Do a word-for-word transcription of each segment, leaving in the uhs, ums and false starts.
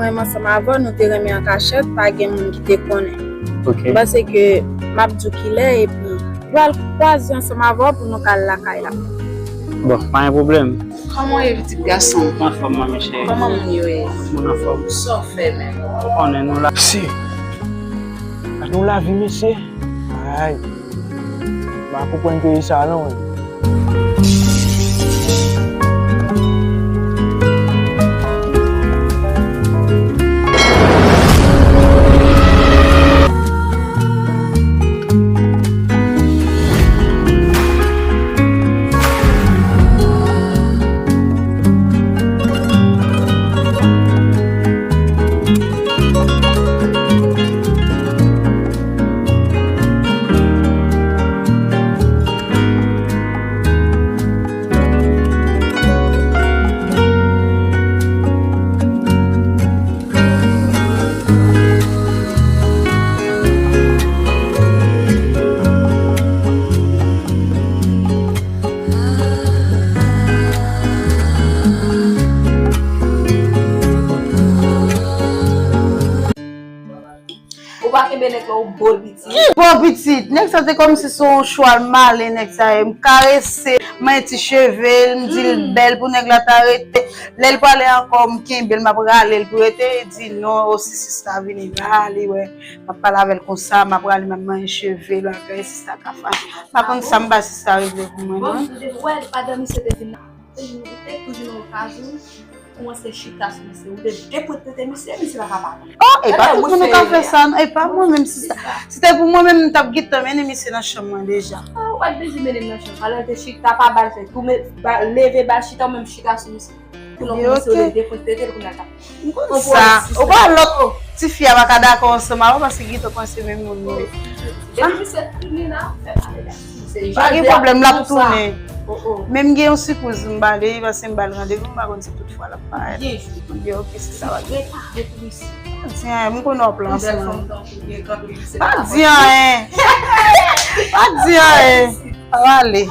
Mwen menm ansanm avè w, nou te renmen an kachèt, pa gen moun ki te konnen. Ok. M panse ke m ap di w kilè, epi nou pral kwaze ansanm avè w pou nou ka al lakay la. Bon, pa gen pwoblèm. Kòman w ye, pitit gason? Mwen anfòm, manmi cheri. Kòman moun yo ye? Moun anfòm. Sa w fè menm? Ou konnen nou la. Mesye, gade yon lavi, mesye. Ay. M pa konprann peyi sa non. Ou pa kenbe nèg la, ou bo l pitit. Ki bo pitit? Nèg sa te kòmsi se yon chwal malen, nèg sa ye. M karese, m manyen ti cheve l, m di l bèl pou nèg la ta rete. Lè l prale ankò, m kenbe l, m ap rale l pou rete. Li di non, o si sista vini la, li wè m ap pale avè l konsa, m ap rale, m ap manyen cheve l, bagay sista ka fache. M pa konn sa m ba sista regle pou mwen non. Bon, ou te wè, pandan misye te vin la, ou te toujou nan okazyon. Kòmanse chita sou misye, ou te depotrete misye, misye pa ka pale. Oh, e pa tout moun ka fè sa non, e pa mwen menm sista. Si te pou mwen menm, m t ap gentan mennen misye nan chanm mwen deja. Ah, ou pa t bezwen mennen l nan chanm, pa lè l te chita, pa ba l fè tou, men leve ba l chita, ou menm chita sou misye. Pou nou kòmanse, ou te depotrete l, kounye a ta. M konn sa. Ou pa lòt ti fi a pa ka dakò ansanm avè w paske gentan kòmanse menm moun nou ye. Depi misye tounen la, fè pale la. Pa gen pwoblèm, l ap tounen. Men m gen yon sipriz m ba li, paske m ba l randevou, m pa konn si tout fwa l ap parèt. M di, ok, se sa w ap di. Pa di anyen, m konn w ap lanse mwen. Pa di anyen. Pa di anyen. Sa va ale.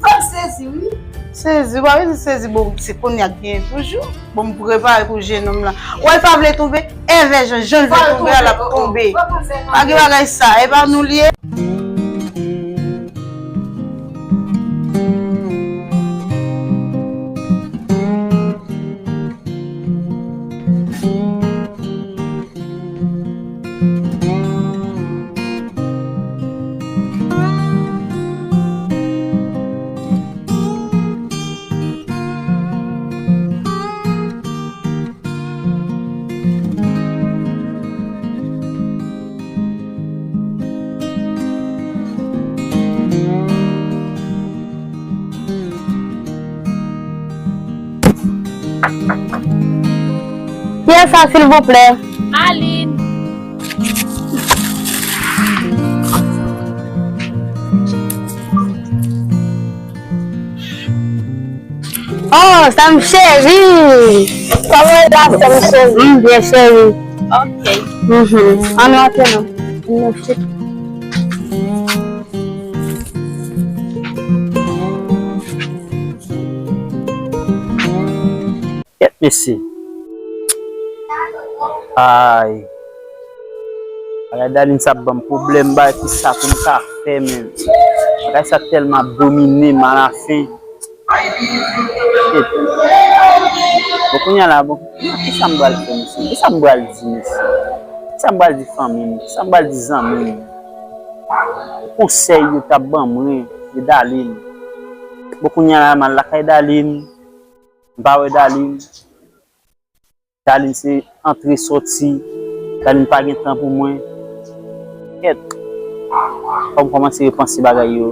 Fòk sezi, wi. Sezi, w pa bezwen sezi, bon, se kounye a k genyen toujou. Bon, m prepare pou jenòm lan. Wè, l pa vle tonbe, envè jan, jan l vle tonbe a, l ap tonbe. Pa gen bagay sa, e pa nou l ye. Kiyès sa, silvouplè? Aline. Oh, sa m cheri. Kòman w ye, sa m cheri? M byen, cheri. Ok. Mhm. Ann antre non. Ann antre. Kèt mesye. Ay. Bagay Darline sa ap ban m pwoblèm, bagay kisa pou m ka fè menm. Bagay sa tèlman ap domine m alafen. Shit. Bon, kounye a la, bon, kisa m pral fè mesye? Kisa m pral di mesye? Kisa m pral di fanmi m? Kisa m pral di zanmi m? Konsèy yo t ap ban mwen de Darline. Bon, kounye a la, m al lakay Darline. M pa wè Darline. Darline se antre sòti. Darline pa gen tan pou mwen. Kèt. Fò m kòmanse repanse bagay yo.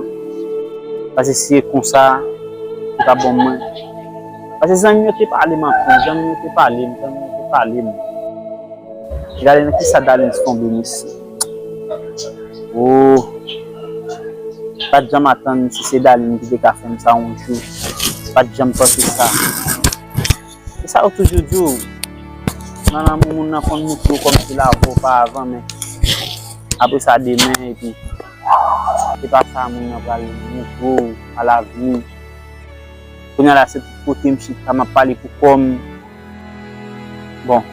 Paske si se konsa, yo t ap ban mwen. Paske zanmi yo te pale m anpil, zanmi yo te pale m, zanmi yo te pale m. Gade nan kisa Darline tonbe mesye. Oh. Pa t janm atann si se Darline ki te ka fè m sa yon jou. Pa t janm panse sa. E sa yo toujou di w, nan lanmou moun nan konn moutre w kòmsi l avè w pa avan, men apre sa demen, epi se pa sa moun nan pral moutre w a lavi. Kounye a la, se tout kote m chita, m ap pale pou kò m. Bon,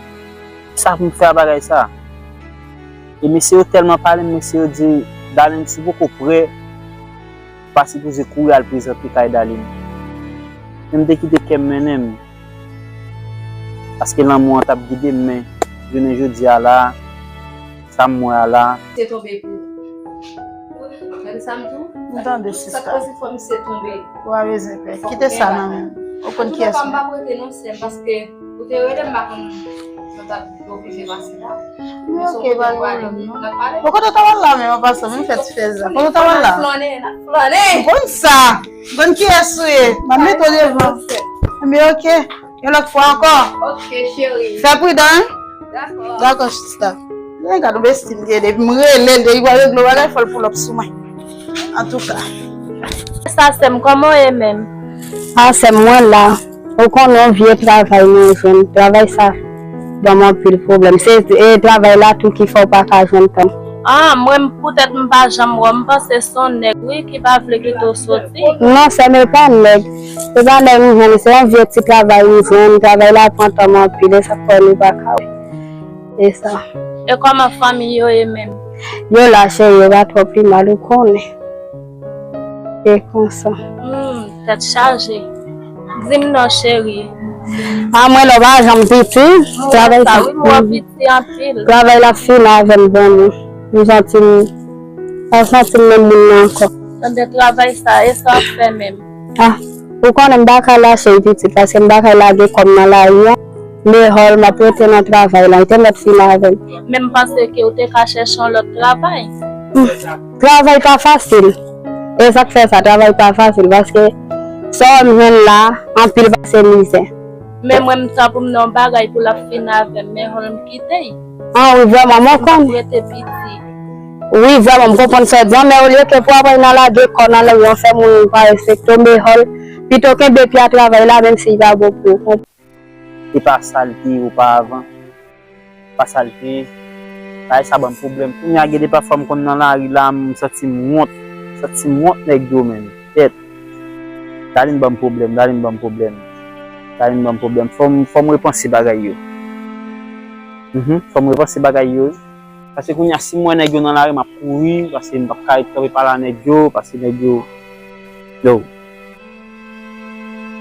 Sa pou m fè a bagay sa? E mesye yo tèlman pale m, mesye yo di, Darline, si w poko prè, ou pa sipoze kouri al prezante kay Darline. Men m te kite kè m mennen m. Paske lanmou an t ap gide m, men jounen jodi a la, sa m wè a la. Se tonbe pou. Gade sa m di w. M tande, sista. Sa k pase fò misye tonbe. Ou pa bezwen pè. Kite sa nan men m. Ou konn kiyès m ye. M pa prete non, sè m, paske ou te rele m pa konn. Mwen t ap oblije pase la. Men oke, pa gen pwoblèm non. Bon, kote w ta pral la menm an pasan, menm fè ti fè zam. Kote w ta pral la? N ap flannen, n ap flannen. M konn sa. M konn kiyès ou ye. M ap mete w devan. Men oke. Yon lòt fwa ankò. Oke, cheri. Fè pridan, wi. Dakò. Dakò, sista. Men gad yon besti m gen, depi m rele l, depi w al regle yon bagay, fò l pull up sou mwen. Antouka. Sa, sè m, kòman w ye menm? Ah, sè m, mwen la. Ou konnen yon vye travay mwen jwenn. Travay sa ban m anpil pwoblèm. Se, e, travay la tou ki fè w pa ka jwenn tan. Ah, mwen, poutèt m pa janm wè w, m panse se yon nèg, wi, ki pa vle kite w soti. Non, sè m, e pa nèg. Se pa nèg m jwenn, se yon vye ti travay m jwenn. Travay la pran tan m anpil, e sa k fè nou pa ka wè. E sa. E kòman fanmi yo ye menm? Yo la, cheri, yo pa twò pi mal, ou konnen. E konsa. Hmm, tèt chaje. Di m non, cheri. A mwen, lè w pa janm piti, travay sa, wi, m wè w piti anpil. Travay la fin avè m vrèman. M santi m, m pa santi m menm moun nan ankò. Tande travay sa, e sa w ap fè menm? Ah, ou konnen m pa ka lache m pitit, paske m pa ka lage kò m nan lari a. Mehòl, m ap rete nan travay la, entènèt fin avè m. Men m panse ke w te ka chèche yon lòt travay. Hmm, travay pa fasil. E sa k fè sa, travay pa fasil, paske sa w wè m jwenn la, anpil pase mizè. Men mwen, m ta pou m nan yon bagay pou l ap fin avè m, Mehòl, m kite l. Ah, wi, vrèman, mwen konn. M ap rete piti. Wi, vrèman, m konprann sa w di an, men olye ke pou apre nan lage kò nan lari an, fè moun pa respekte w, Mehòl, pito kenbe pye a travay la, menm si l pa bon pou ou. E pa sa l te ye oparavan. Pa sa l te ye. Bagay sa ban m pwoblèm. Kounye a, gen de pafwa m konn nan lari la, m santi m wont. M santi m wont nèg yo menm. Tèt. Darline ban m pwoblèm, Darline ban m pwoblèm. Darline ban m pwoblèm. Fò m, fò m repanse bagay yo. Mhm, fò m repanse bagay yo. Paske kounye a, si m wè nèg yo nan lari, m ap kouri, paske m p ap ka ret kanpe pale a nèg yo, paske nèg yo, yo.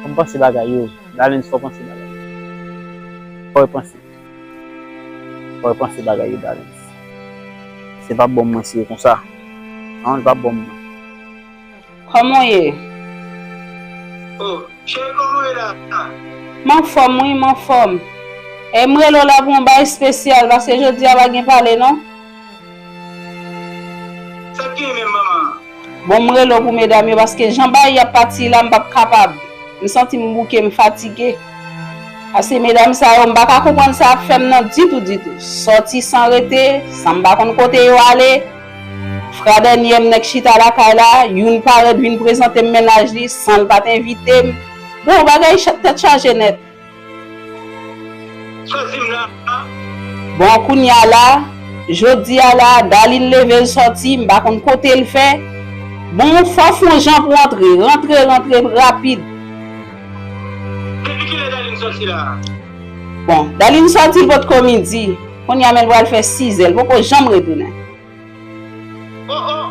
Fò m panse bagay yo. Darline, fò w panse bagay yo. Fò w panse. Fò w panse bagay yo, Darline. Se p ap bon mwen si e konsa. Non, li p ap bon mwen. Kòman w ye? Oh, cheri, kòman w ye la? M anfòm, wi, m anfòm. E m rele w la pou yon bagay espesyal, paske jodi a pa gen pale, non. Sa k genyen menm, manman? Bon, m rele w pou medam yo, paske jan bagay y ap pati la, m p ap kapab. M santi m bouke, m fatige. Paske medam sa yo, m pa ka konprann sa y ap fè m nan ditou, ditou. Sòti san rete, san m pa konn kote yo ale. Fra dènyè m, nèg chita lakay la, youn parèt vin prezante m mennaj li san l pa t envite m. Bon, bagay cha-, tèt chaje nèt. Sa w di m la? Bon, kounye a la, jodi a la, Darline leve l sòti, m pa konn kote l fè. Bon, fò w fè yon jan pou w antre, rantre, rantre rapid. Depi kilè Darline sòti la? Bon, Darline sòti l potko midi. Kounye a, men l pral fè sizè, l poko janm retounen. Oh, oh.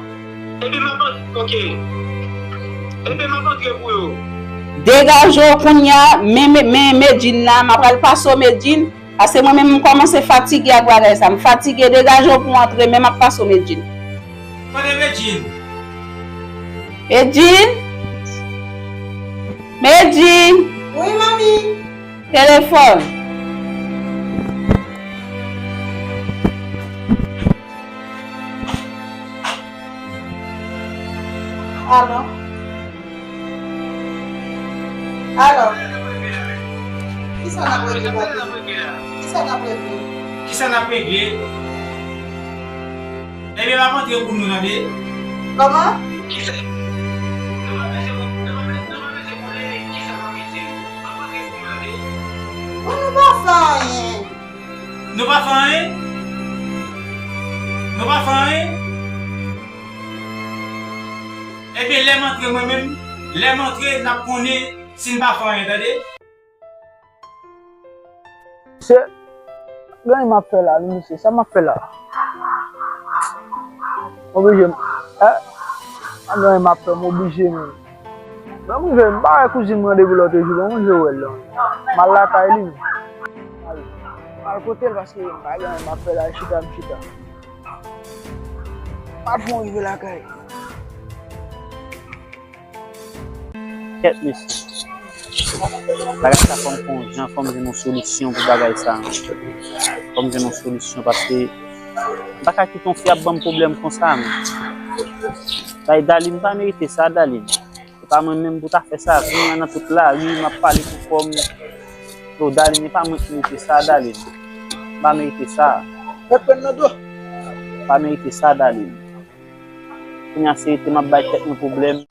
Ebyen, m ap antre, oke. Ebyen, m ap antre pou yo. Degaje w kounye a, men, men, men Medjine la, m ap pral pase w Medjine, paske mwen menm, m kòmanse fatige ak bagay sa. M fatige, degaje w pou w antre, men m ap pase w Medjine. Tande Medjine. Medjine? Medjine? Wi, manmi. Telefòn. Alo? Alo? Kisa n ap regle, papi? Kisa n ap regle? Kisa n ap regle? Ebyen, m ap antre pou nou, tande. Kòman? Kisa? Nou pa bezwen, nou pa bezwen, nou pa bezwen konnen kisa k ap mete nou. M ap antre pou nou, tande. Bon, nou pa fè anyen. Nou pa fè anyen? Nou pa fè anyen? Ebyen, lè m antre mwen menm, lè m antre, n ap konnen si n pa fè anyen, tande? Mesye, Granyen m ap fè la, wi, mesye, sa m ap fè la? M oblije, eh? A granyen m ap fè, m oblije, menm. Ban m rive, m pa wè kouzin m randevou lòt jou, ban m rive wè l la. M al lakay li. M al, m al kote l paske m pa gen anyen m ap fè la, chita, m chita. M al fè yon rive lakay. Kèt, mesye. Bagay sa fò m fè yon jan, fò m jwenn yon solisyon pou bagay sa. Fò m jwenn yon solisyon paske m pa ka kite yon fi ap ban m pwoblèm konsa, men. Bay Daline pa merite sa, Daline. Se pa mwen menm pou ta fè sa. Kounye a nan tout lari, m ap pale pou kò m. Yo, Daline, e pa mwen ki merite sa, Daline. M pa merite sa. Fè pèn nan do. M pa merite sa, Daline. Kounye a se rete m ap bay tèt mwen pwoblèm.